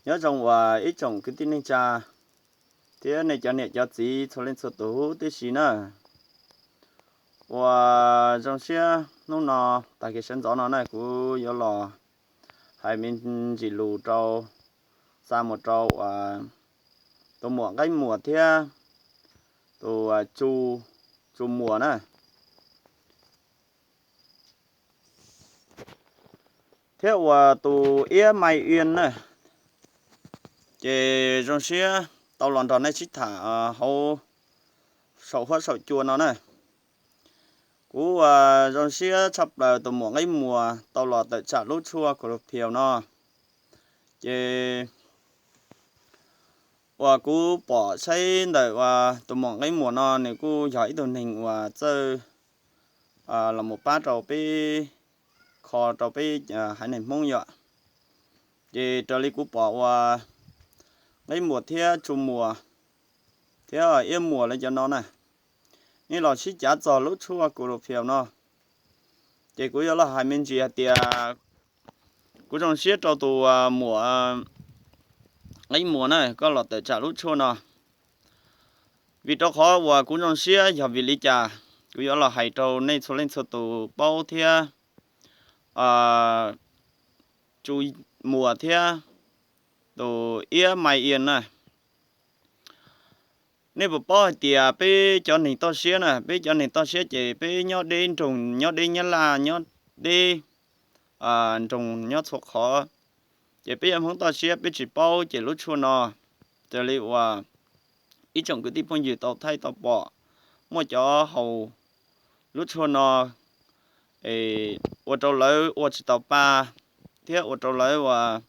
Nyob zoo uas ib tsoom kwv tij neej tsa thiab nej cov niam cov txiv txhua leej txhua tus huv tib si na. Uas zoo siab hnub no tag kis sawv ntxov no na kuv yuav los hais me ntsis lus rau, xa mus rau uas tus muam Nqeeb Muas thiab tus Tsu, Tsu Muas na, thiab uas tus Iab Mai Ian na. Ces zoo siab tau los nrog nej sib tham hauv saum huab saum cua no na. Kuv uas zoo siab tshaj plaws tus muam Nqeeb Muas tau los tawm tsam lub tshuaj Colopial no. Ces uas kuv pom saib ntawm uas tus muam Nqeeb Muas no nws kuj yog ib tug neeg uas txawj los mus pab rau peb, kho rau peb haiv neeg Hmoob yom. Ces raws li kuv pom uas Nqeeb Muas thiab Tsu Muas thiab Iab Muas lawv cov no na, nej los sib cav txog lub tshuaj Colopial no. Ces kuv yuav los hais me ntsis hais tias kuv zoo siab rau tus muam Nqeeb Muas na koj los tawm tsam lub tshuaj no. Vim rau qhov uas kuv zoo siab yog vim li cas, kuv yuav los hais rau nej txhua leej txhua tus paub thiab. Tsu Muas thiab tus Iab Mai Ian na, nej puas paub hais tias peb cov neeg toj siab na, peb cov neeg toj siab ces peb nyob deb nroog, nyob deb Nyab Laj, nyob deb nroog, nyob txhua qhov. Ces peb yog Hmoob toj siab peb tsis paub ces lub tshuaj no, raws li uas ib tsoom kwv tij phooj ywg tau thaij tau pom, muaj cov haus lub tshuaj no ua rau lawv ua tsis tau pa thiab ua rau lawv uas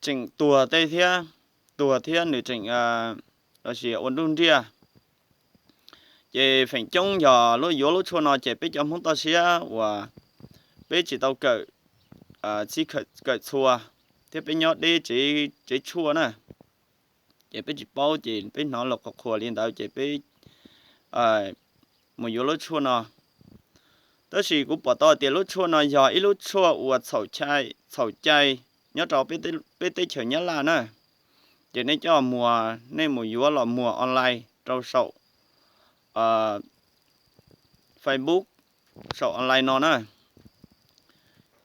tseem tuag tej thiab, tuag thiab nws tseem los sis ua nruj nriaj. Ces feem coob yog lub yuav lub tshuaj no ces peb cov Hmoob toj siab uas peb tsis tau kawm txhij kawm txhua thiab peb nyob deb tsev tshuaj na, ces peb tsis paub ces peb hnov los qhuas qhuas li ntawd ces peb mus yuav lub tshuaj no. Tab sis kuv pom tau tias lub tshuaj no yog ib lub tshuaj uas txhaum cai nyob rau peb teb chaws Nyab Laj na. Ces nej coj muag, nej mus yuav los muag online rau saum Facebook, saum online no na.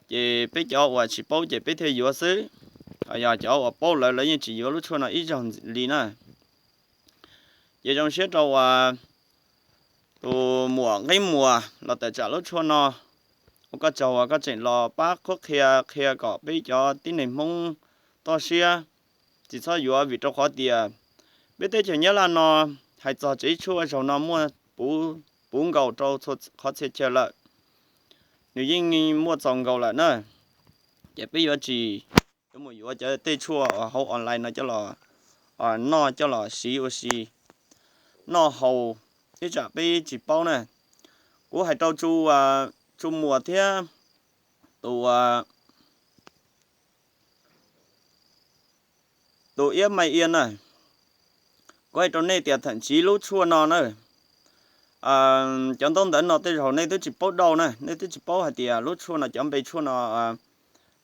Ces peb cov uas tsis paub ces peb thiaj yuav xwb, ho yog cov uas paub lawv, lawv yeej tsis yuav lub tshuaj no ib zaug li na. Ces zoo siab rau uas tus muam Nqeeb Muas los tawm tsam lub tshuaj no. Ua koj tsaug uas koj tseem los pab qhuab qhia, qhia kom peb cov tib neeg Hmoob toj siab tsis txhob yuav, vim rau qhov tias peb teb chaws Nyab Laj no hais txog tsev tshuaj zaug no muaj puv nkaus rau qhov txhia chaw lawm. Nws yeej muaj txaus nkaus lawm na. Ces peb yuav tsis yuav mus yuav cov tej tshuaj hauv online no coj los noj, coj los siv ua si, noj haus, ib tsam peb tsis paub na. Kuv hais rau Tsu Muas thiab tus tus Iab Mai Ian na, kuv hais rau nej tias thawm tsiv lub tshuaj no na, cov ntaub ntawv no tej zaum nej twb tsis paub dauj na, nej twb tsis paub hais tias lub tshuaj no cov npe tshuaj no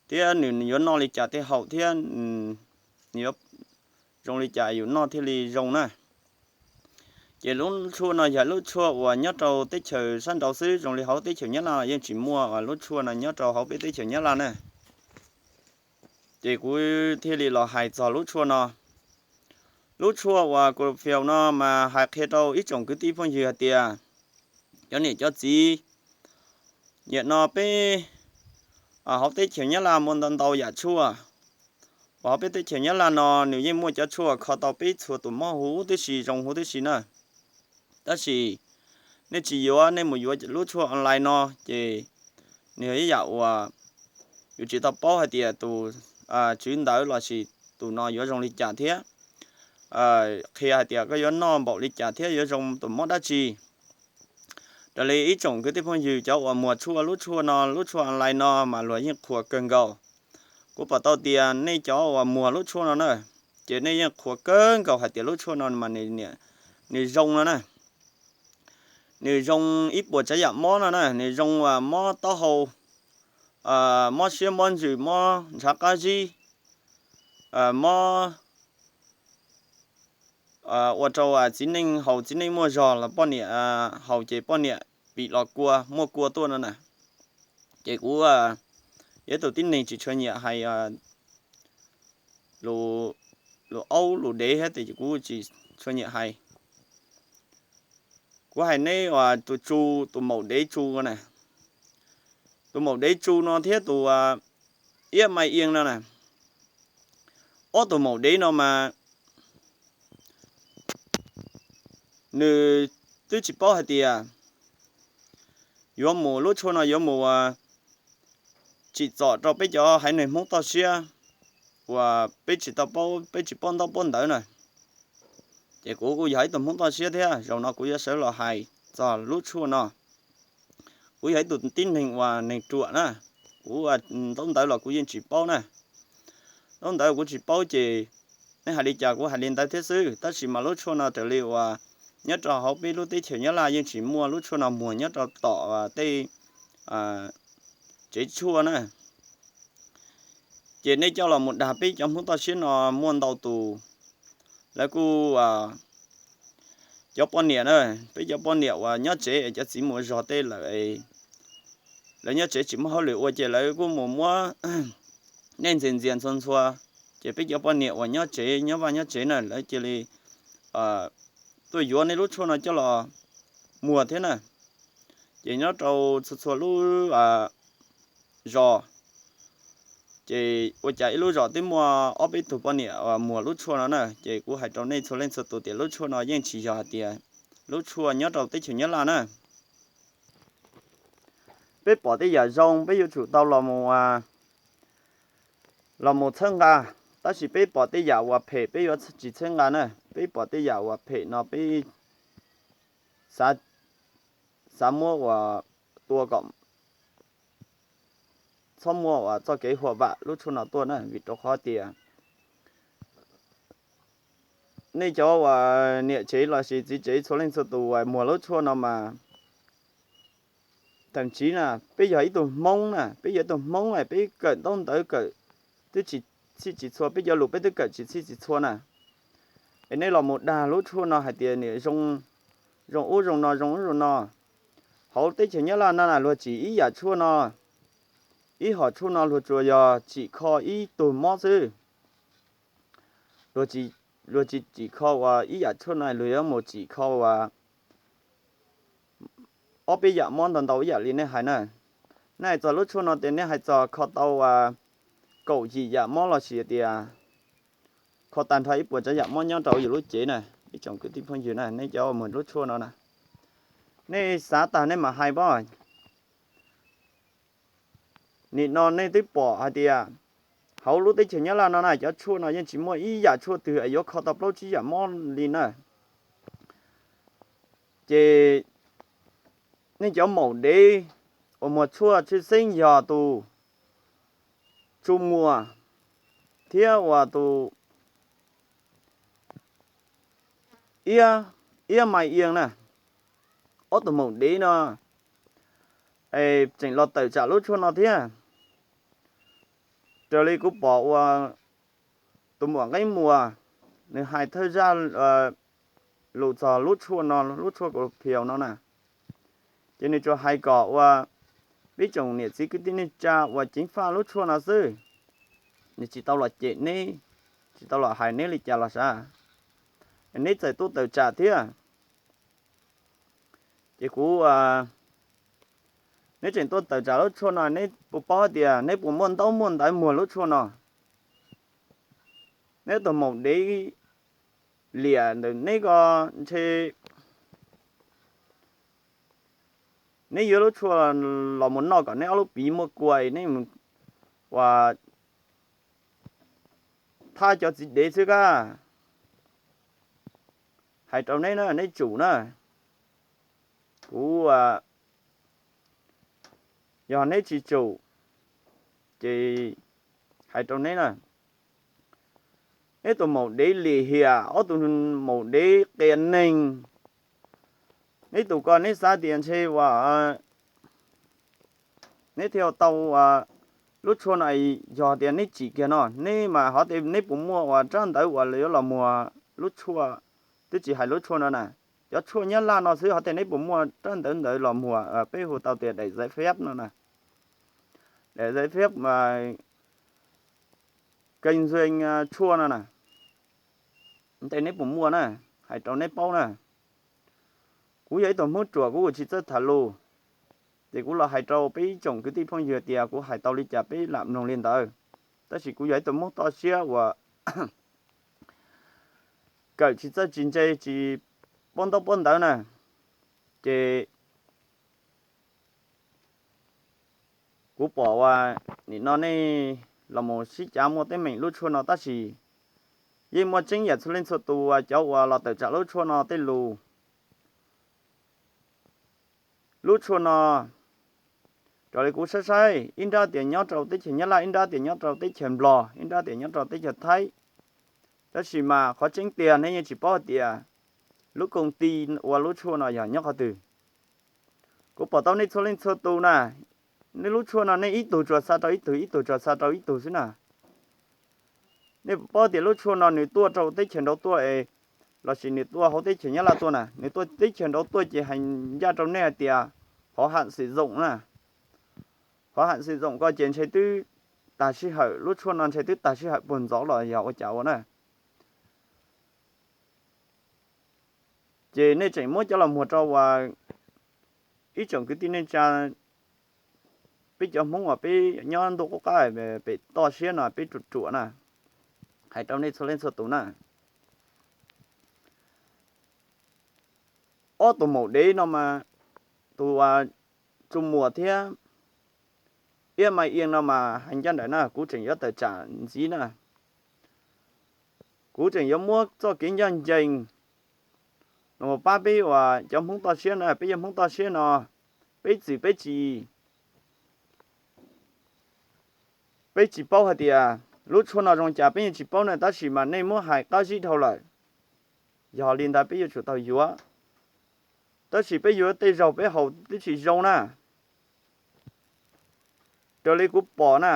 thiab nws yuav noj li cas thiaj haum thiab nws yuav zoo li cas yus noj thiaj li zoo na. Ces lub tshuaj no yog lub tshuaj uas nyob rau teb chaws sab nraud xwb, zoo li hauv teb chaws Nyab Laj yeej tsis muaj lub tshuaj no nyob rau hauv peb teb chaws Nyab Laj na. Ces kuv thiaj li los hais txog lub tshuaj no. Lub tshuaj uas Colopial no mas hais qhia rau ib tsoom kwv tij phooj ywg hais tias, cov niam cov txiv, nim no peb hauv teb chaws Nyab Laj muaj ntau ntau yam tshuaj. Uas hauv peb teb chaws Nyab Laj no nws yeej muaj cov tshuaj kho tau peb txhua tus mob huv tib si, zoo huv tib si na. Tab sis nej tsis yuav, nej mus yuav lub tshuaj online no ces nws yog ib yam uas yus tsis tau paub hais tias tus tswv ntawd los sis tus no yuav zoo li cas thiab qhia hais tias koj yuav noj npaum li cas thiab yuav zoo tus mob dab tsi. Raws li ib tsoom kwv tij phooj ywg cov uas muag tshuaj lub tshuaj no, lub tshuaj online no mas luag yeej qhuas kawg nkaus. Kuv pom tau tias nej cov uas muag lub tshuaj no na, ces nej yeej qhuas kawg nkaus hais tias lub tshuaj no mas nws zoo no na. Nws zoo ib puas tsav yam mob no na, nws zoo uas mob taub hau, mob siab mob ntsws, mob ntshav qab zib, mob ua rau txiv neej haus txiv neej muaj zog los poj niam haus ces poj niam pim los kua muaj kua tuaj no na. Ces kuv yog ib tug tib neeg tsis tshua nyiam hais lus aub lus dev thiab ces kuv tsis tshua nyiam hais. Kuv hais neb uas tus tsu, tus maum dev tsu na, tus maum dev tsu no thiab tus iab mai iee no na. Ob tug maum dev no mas nws twb tsis paub hais tias yuav mus, lub tshuaj no yuav mus tsim txom rau peb cov haiv neeg Hmoob toj siab uas peb tsis tau paub, peb tsis paub ntaub paub ntawv na. Ces kuv kuj yog ib tug Hmoob toj siab thiab, zaum no kuv yuav sawv los hais txog lub tshuaj no. Kuv yog ib tug tib neeg uas neeg ruam na, kuv ntaub ntawv los kuv yeej tsis paub na. Ntaub ntawv kuv tsis paub ces nej hais li cas kuv hais li ntawd thiab xwb. Tab sis mas lub tshuaj no raws li uas nyob rau hauv peb lub teb chaws Nyab Laj yeej tsis muaj lub tshuaj no muag nyob rau tom tej tsev tshuaj na. Ces nej coj los mus dag peb cov Hmoob toj siab no muaj ntau tus, lawv kuj cov poj niam na, peb cov poj niam uas nyob tsev es cov txiv mus zog tej lawm, lawv nyob tsev tsis muaj hauj lwm ua ces lawv kuj mus muab nej ntxias ntxias ntxhua ntxhua, ces peb cov poj niam uas nyob tsev nyob vaj nyob tsev na lawv cia li tuaj yuav nej lub tshuaj no coj los muag thiab na. Ces nyob rau txhua txhua lub zos, ces ua cas ib lub zos twb muaj ob peb tug poj niam uas muag lub tshuaj no na. Ces kuv hais rau nej txhua leej txhua tus tias lub tshuaj no yeej tsis yog hais tias lub tshuaj nyob rau teb chaws Nyab Laj na. Peb pom tej yam zoo peb yuav tsum tau los mus, los mus txhawb nqa, tab sis peb pom tej yam uas phem peb yuav tsis txhawb nqa na. Peb pom tej yam uas phem no peb xav, xav muab uas tua kom txhob muaj uas txoj kev huam vam lub tshuaj no tuaj na, vim rau qhov tias nej cov uas niam tsev los sis txiv tsev txhua leej txhua tus uas muag lub tshuaj no mas, thaum ntxiv na, peb yog ib tug Hmoob na, peb yog ib tug Hmoob es peb kawm ntaub ntawv kawm twb tsis txhij tsis txhua, peb cov lus peb twb kawm tsis txhij tsis txhua na. Es nej los mus dag lub tshuaj no hais tias niam zoo, zoo ub zoo no zoo ub zoo no. Hauv teb chaws Nyab Laj no na luag tsim ib yam tshuaj no, ib hom tshuaj no luag tsuas yog tsim kho ib tug mob xwb. Luag tsis tsim kho uas ib yam tshuaj no, luag yuav mus tsim kho uas ob peb yam mob ntau ntau ib yam li nej hais na. Nej hais txog lub tshuaj no tias nej hais txog kho tau uas kaum yim yam mob los sis tias kho tag nrho ib puas tsav yam mob nyob rau yus lub cev na. Ib tsoom kwv tij phooj ywg na, nej cov uas muag lub tshuaj no na, nej xav tag nej mam hais pob. Nim no nej twb pom hais tias hauv lub teb chaws Nyab Laj no na cov tshuaj no yeej tsis muaj ib yam tshuaj twg es yuav kho tau plaub tsib yam mob li na. Ces nej cov maum dev uas muag tshuaj tshwj xeeb yog tus tsu muag thiab uas tus iab, iab mais ias na, ob tug maum dev no es tseem los tawm tsam lub tshuaj no thiab. Raws li kuv pom uas tus muam Nqeeb Muas nws hais thawj zaj lus txog lub tshuaj no, lub tshuaj kaus phias no na, ces nws tsuas hais kom uas peb tsoom niam txiv kwv tij neej tsa uas ceev faj lub tshuaj no xwb. Nws tsis tau los cem neb, tsis tau los hais neb li cas los sav, neb txawm tuaj tawm tsam thiab. Ces kuv, neb tseem tuaj tawm tsam lub tshuaj no, neb puas paub tias neb puas muaj ntaub muaj ntawv muag lub tshuaj no? Neb tus maum dev liam ntawm neb ko ntshe neb yuav lub tshuaj los mus noj kom neb ob lub piv muaj kua, neb mus ua thab cov txiv dev xwb kab. Hais rau neb na, neb tsum na. Kuv, yog neb tsis tsum, ces hais rau neb na, neb tus maum dev lim hiam, ob tus maum dev qias neeg, neb tus ko neb xav tias ntshe uas neb thiaj tau Lub tshuaj no yog tias neb tsim kiag no, neb mas ho tias neb puas muaj uas rab ntawv uas yuav los muag lub tshuaj, twb tsis hais lub tshuaj no na, cov tshuaj Nyab Laj no xwb, ho tias neb puas muaj rab ntawv ntawd los muag, peb hu tau tias daim giấy phép no na, daim giấy phép kinh doanh tshuaj no na, neb puas muaj na, hais rau neb paub na. Kuv yog ib tug Hmoob ruam, kuv tsis txawj tham lus, ces kuv los hais rau peb ib tsoom kwv tij phooj ywg tias kuv hais tau li cas peb lam mloog li ntawd. Tab sis kuv yog ib tug Hmoob toj siab uas kawm tsis txawj tsis ntse, tsis paub ntaub paub ntawv na, ces kuv pom uas nim no nej los mus sib cav muaj teeb meem lub tshuaj no, tab sis yeej muaj tseeb yam txhua leej txhua tus uas cov uas los tawm tsam lub tshuaj no tej lus. Lub tshuaj no, raws li kuv saib saib, ib nrab tias nyob rau teb chaws Nyab Laj, ib nrab tias nyob rau teb chaws Nplog, ib nrab tias nyob rau teb chaws Thaib. Tab sis mas qhov tseeb tiag nej yeej tsis paub hais tias lub công ty ua lub tshuaj no yog nyob qhov twg. Kuv pom tau nej txhua leej txhua tus na, nej lub tshuaj no nej ib tug tsuas xa rau ib tug, ib tug tsuas xa rau ib tug xwb na. Nej paub tias lub tshuaj no nws tuaj rau teb chaws nraud tuaj es, lossis nws tuaj hauv teb chaws Nyab Laj tuaj na, nws tuaj teb chaws nraud tuaj ces hais ncaj rau nej hais tias hauv hạm sử dụng na, hauv hạm sử dụng ko ces ntshe twb tag sij hawm, lub tshuaj no ntshe twb tag sij hawm puag ntxov los yog ua cas ua na. Ces nej tseem muab cov los muag rau uas ib tsoom kwv tij neej tsa, peb cov Hmoob uas peb nyob ntuj qub qab pem toj siab no peb ruam ruam na, hais rau nej txhua leej txhua tus na. Ob tug maum dev no mas, tus Tsu Muas thiab Iab Mai Ias no mas hais ncaj nraim na kuv tseem yuav tawm tsam ntxiv na. Kuv tseem yuav muab txoj kev ncaj ncees no pab peb uas cov Hmoob toj siab na, peb yog Hmoob toj siab no, peb txwm peb tsis, peb tsis paub hais tias lub tshuaj no zoo cas peb yeej tsis paub na, tab sis mas nej muab hais qab zib dhau lawm, yog li ntawd peb yuav tsum tau yuav. Tab sis peb yuav tej zaug peb haus twb tsis zoo na. Raws li kuv pom na,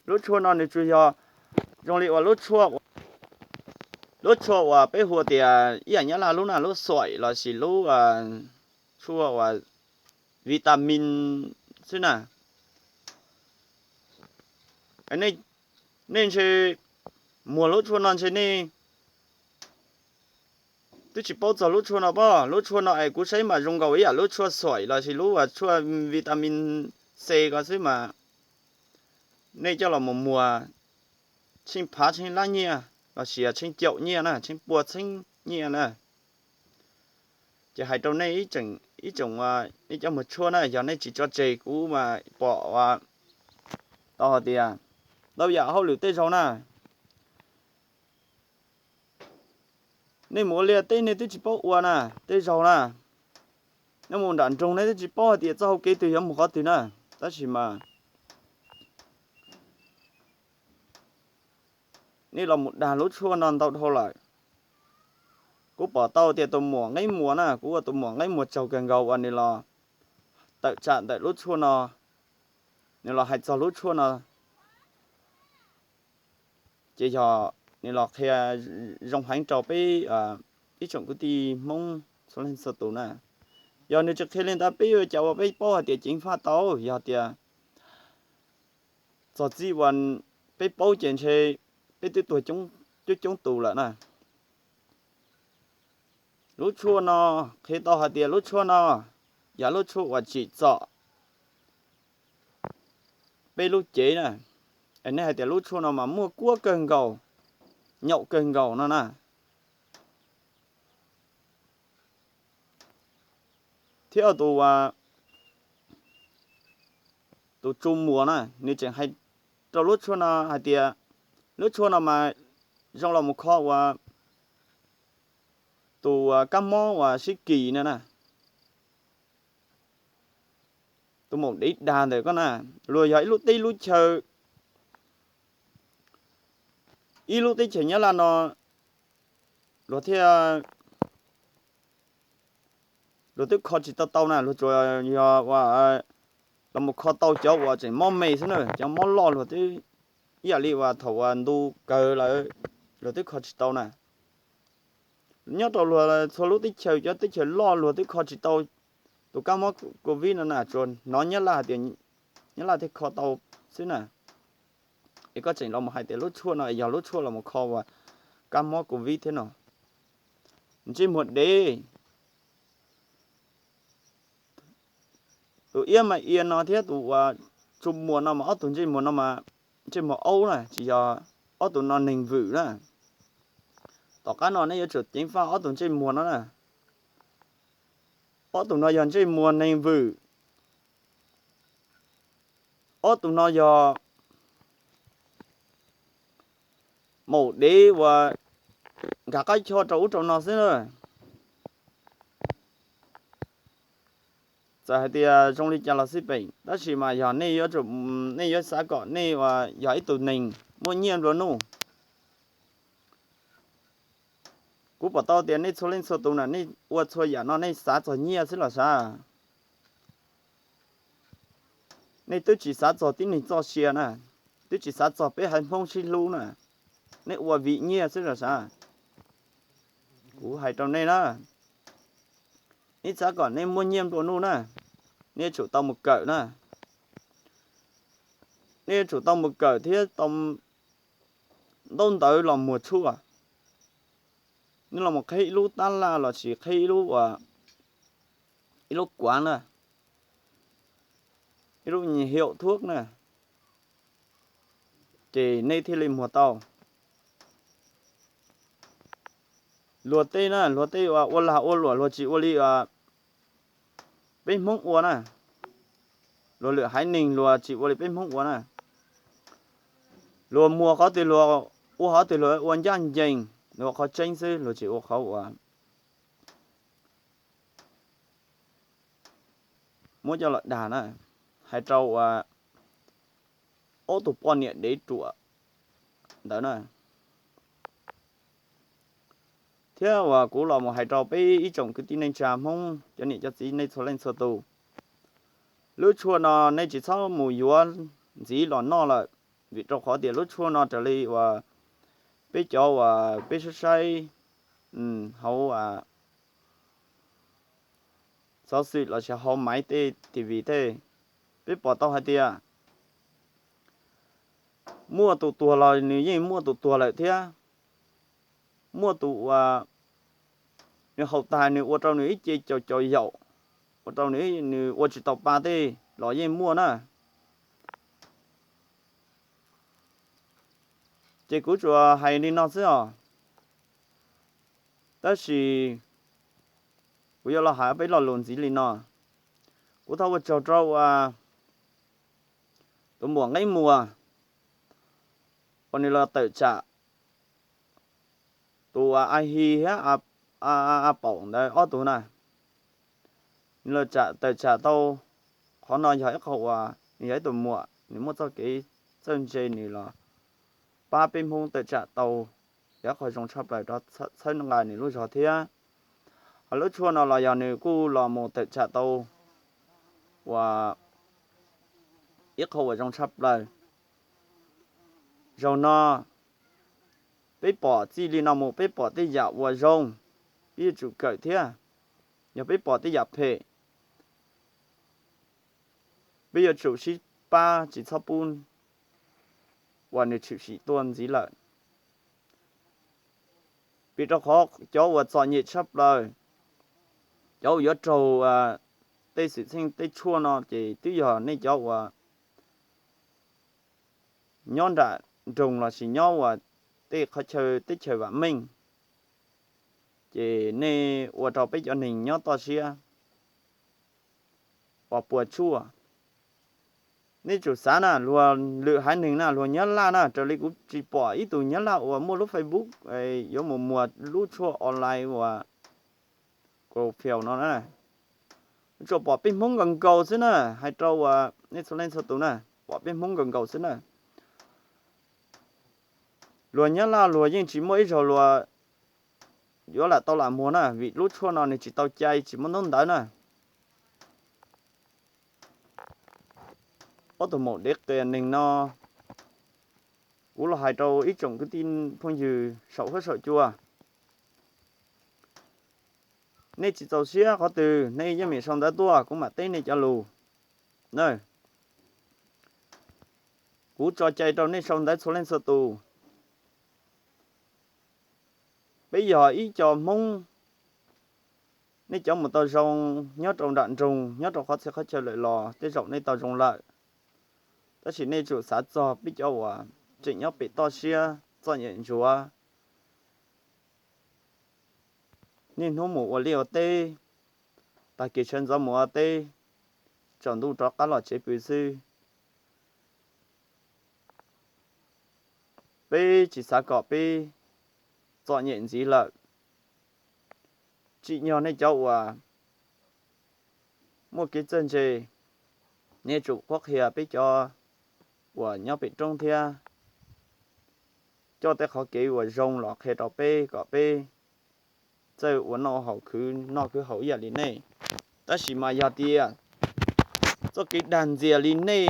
lub tshuaj no nws tsuas yog zoo li uas lub tshuaj, lub tshuaj uas peb hu tias ib yam Nyab Laj lub na, lub xoim lossis lub tshuaj uas vitamin xwb na. Nej ntshe muag lub tshuaj no ntshe nej twb tsis paub txog lub tshuaj no pob. Lub tshuaj no es kuv saib mas zoo nkaus ib yam lub tshuaj xoim lossis lub tshuaj vitamin C ko xwb mas nej coj los mus muag tsheej phav tsheej lab nyiaj lossis tsheej caum nyiaj na, tsheej pua txheeb nyiaj na. Ces hais rau nej ib tsoom, nej cov muag tshuaj na, yog nej tsis tso tseg kuv mas pom tau hais tias ntau yam hauj lwm tej zaug na, nej mus ua liaj teb nej twb tsis paub ua na, tej zaug na, nej mus nram nroog nej twb tsis paub hais tias txoj hau kev twg yuav mus qhov twg na. Tab sis mas nej los mus dag lub tshuaj no ntau dhau lawm. Kuv pom tau tias tus muam Nqeeb Muas na, kuv ua tus muam Nqeeb Muas tsaug kawg nkaus uas nws los tawm tsam ntawm lub tshuaj no, nws los hais txog lub tshuaj no, ces yog nws los qhia zoo heev rau peb ib tsoom kwv tij Hmoob txhua leej txhua tus na. Yog nws tsis qhia li ntawd peb yuav cas ua peb paub hais tias ceev faj tau, yog tias txog txij uas peb paub ces ntshe peb twb tuag coob coob tus lawm na. Lub tshuaj no, qhia tau hais tias lub tshuaj no yog lub tshuaj uas tsim txom peb lub cev na. Nej hais tias lub tshuaj no mas muaj kuab kawg nkaus, nyaum kawg nkaus no na. Thiab tus, tus Tsu Muas na, nws tseem hais rau lub tshuaj no hais tias lub tshuaj no mas zoo los mus kho uas tus kab mob uas sib kis na na. Tus maum dev dag ntawm ko na, luag yog ib lub teb lub chaw, ib lub teb chaws Nyab Laj no, luag thiaj, luag twb kho tsis tau tau na, luag tsuas yog ua los mus kho tau cov uas tseem mob me xwb na, cov mob loj luag twb ib yam li uas thaum uas ntu kawg lawm luag twb kho tsis tau na. Nyob rau luag txhua lub teb chaws, cov teb chaws loj luag twb kho tsis tau tus kab mob covid no na, tsuas hnov Nyab Laj hais tias Nyab Laj thiaj kho tau xwb na. Es koj tseem los mus hais tias lub tshuaj no yog lub tshuaj los mus kho uas kab mob covid thiab no. Ntsej muag dev. Tus iab mas ia no thiab tus uas tsu muag no mas ob tug ntsej muag no mas ntsej muag aub na, tsis yog ob tug no neeg vwm na. Tom qab no nej yuav tsum ceev faj ob tug ntsej muag no na. Ob tug no yog ntsej muag neeg vwm, ob tug no yog maum dev uas nkag qab choj rau ub rau no xwb na. Txawm hais tias zoo li cas los xij peem, tab sis mas yog nej yuav, nej yuav xav kom nej uas yog ib tug neeg muaj nyiaj nplua nuj. Kuv pom tau tias nej txhua leej txhua tus na, nej ua txhua yam no nej xav txog nyiaj xwb los sav. Nej twb tsis xav txog tib neeg txoj sia na, twb tsis xav txog peb haiv Hmoob sib hlub na, nej ua vim nyiaj xwb los sav. Kuv hais rau nej na, nej xav kom nej muaj nyiaj nplua nuj na, nej yuav tsum tau mus kawm na. Nej yuav tsum tau mus kawm thiab tau ntaub ntawv los muag tshuaj. Nej los mus qhib ib lub tab laj los sis qhib ib lub, ib lub kuav na, ib lub nyiaj hiaum thuab na, ces nej thiaj li muag tau. Luag tej na, luag tej ua lag ua luam luag tsis ua li peb Hmoob ua na. Luag lwm haiv neeg luag tsis ua li peb Hmoob ua na. Luag muag qhov twg luag ua qhov twg luag ua ncaj ncees, luag ua qhov tseeb xwb, luag tsis ua qhov uas muab coj los dag na. Hais rau uas ob tug poj niam dev ruam ntawd na. Thiab uas kuv los mus hais rau peb ib tsoom kwv tij neej tsa Hmoob cov niam cov txiv nej txhua leej txhua tus, lub tshuaj no nej tsis txhob mus yuav ntxiv los noj lawm, vim rau qhov tias lub tshuaj no raws li uas peb cov uas peb saib saib hauv xov xwm los sis hauv maiv tej T V tej, peb pom tau hais tias muaj tus tuag los nws yeej muaj tus tuag lawm thiab. Muaj tus uas nws haus tas nws ua rau nws ib ce caus caus yaum, ua rau nws, nws ua tsis tau pa tej los yeej muaj na. Ces kuv tsuas hais li no xwb os. Tab sis kuv yuav los hais peb lo lus ntxiv li no. Kuv thov ua tsaug rau uas tus muam Nqeeb Muas uas nws los tawm tsam tus uas A Hi thiab A Paum ntawd ob tug na. Nws los tawm tsam tau, qhov no yog ib qho uas nws yog ib tug muam, nws muaj txoj kev txawj ntse, nws los pab peb Hmoob tawm tsam tau, yog ib qho zoo tshaj plaws rau txhawb nqa nws lub zog thiab. Ho lub tshuaj no los yog nws kuj los mus tawm tsam tau uas ib qho uas zoo tshaj plaws. Zaum no peb pom txij li no mus peb pom tej yam uas zoo, peb yuav tsum kawm thiab. Yog peb pom tej yam phem, peb yuav tsum sib pab tsis txhob pub uas nws tshwm sim tuaj ntxiv lawm. Vim rau qhov cov uas txom nyem tshaj plaws, cov uas yuav raug tej xwm txheej tej tshuaj no ces twb yog nej cov uas nyob nram nroog los sis nyob uas tej qhov chaw teb chaws vam meej, ces nej ua rau peb cov neeg nyob toj siab uas puas tsuaj. Nej tsum xav na, luag lwm haiv neeg na, luag Nyab Laj na, raws li kuv tsis pom ib tug Nyab Laj uas muaj lub Facebook yuav mus muag lub tshuaj online uas Clofiel no na. Tsuas pom peb Hmoob nkaus nkaus xwb na, hais rau uas nej txhua leej txhua tus na, pom peb Hmoob nkaus nkaus xwb na. Luag Nyab Laj luag yeej tsis muaj ib zaug luag yuav lam tau lam muag na, vim lub tshuaj no nws tsis tau cai, tsis muaj ntaub ntawv na. Ob tug maum dev qias neeg no, kuv los hais rau ib tsoom kwv tij phooj ywg saum huab saum cua, nej tsis txaus siab qhov twg nej yeej meem sau ntawv tuaj kuv mam teb nej cov lus na. Kuv tso cai rau nej sau ntawv txhua leej txhua tus. Peb yog ib co Hmoob, nej cov mus tau zoo nyob rau nram nroog, nyob rau qhov txhia qhov chaw lawm los tej zaum nej tau zoo lawm. Tab sis nej tsum xav txog peb cov uas tseem nyob pem toj siab txom nyem ntsuav, niaj hnub mus ua liaj ua teb, tag kis sawv ntxov mus ua teb, tsaus ntuj rov qab los tsev pw xwb. Peb tsis xav kom peb txom nyem ntxiv lawm. Tsim nyog nej cov uas muaj kev txawj ntse, nej tsum qhuab qhia peb cov uas nyob pem roob thiab coj tej qhov kev uas zoo los qhia rau peb kom peb txawj ua noj haus, khwv noj khwv haus ib yam li nej. Tab sis mas yog tias txoj kev dag ntxias li nej,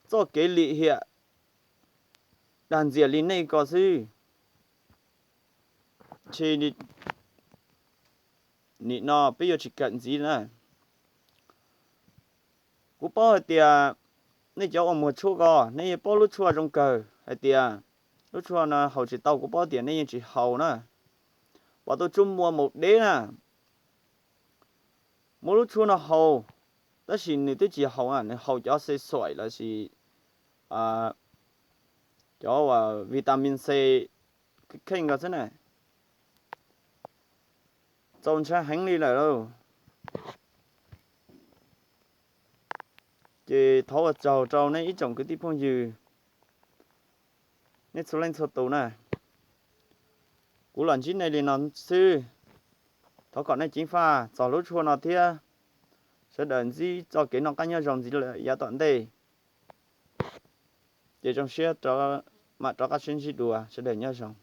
txoj kev lim hiam dag ntxias li nej ko xwb, ces nim no peb yuav tsis kawm ntxiv na. Kuv paub hais tias nej cov uas muag tshuaj ko nej yeej paub lub tshuaj zoo kawg hais tias lub tshuaj no haus tsis tau, kuv paub tias nej yeej tsis haus na. Pom tus tsuj mua maum dev na, muab lub tshuaj no haus, tab sis nws twb tsis haus, nws haus cov xe xuaim lossis cov uas vitamin C kheej ko xwb na. Txaus ntshai heev li lawm lauj. Ces thov ua tsaug rau nej ib tsoom kwv tij phooj ywg, nej txhua leej txhua tus na. Kuv los ntsib nej li no xwb. Thov kom nej ceev faj txog lub tshuaj no thiab sawv daws ntsib txoj kev noj qab nyob zoo ntxiv lawm yav tom ntej. Ces zoo siab mam rov qab sib ntsib dua, sawv daws nyob zoo.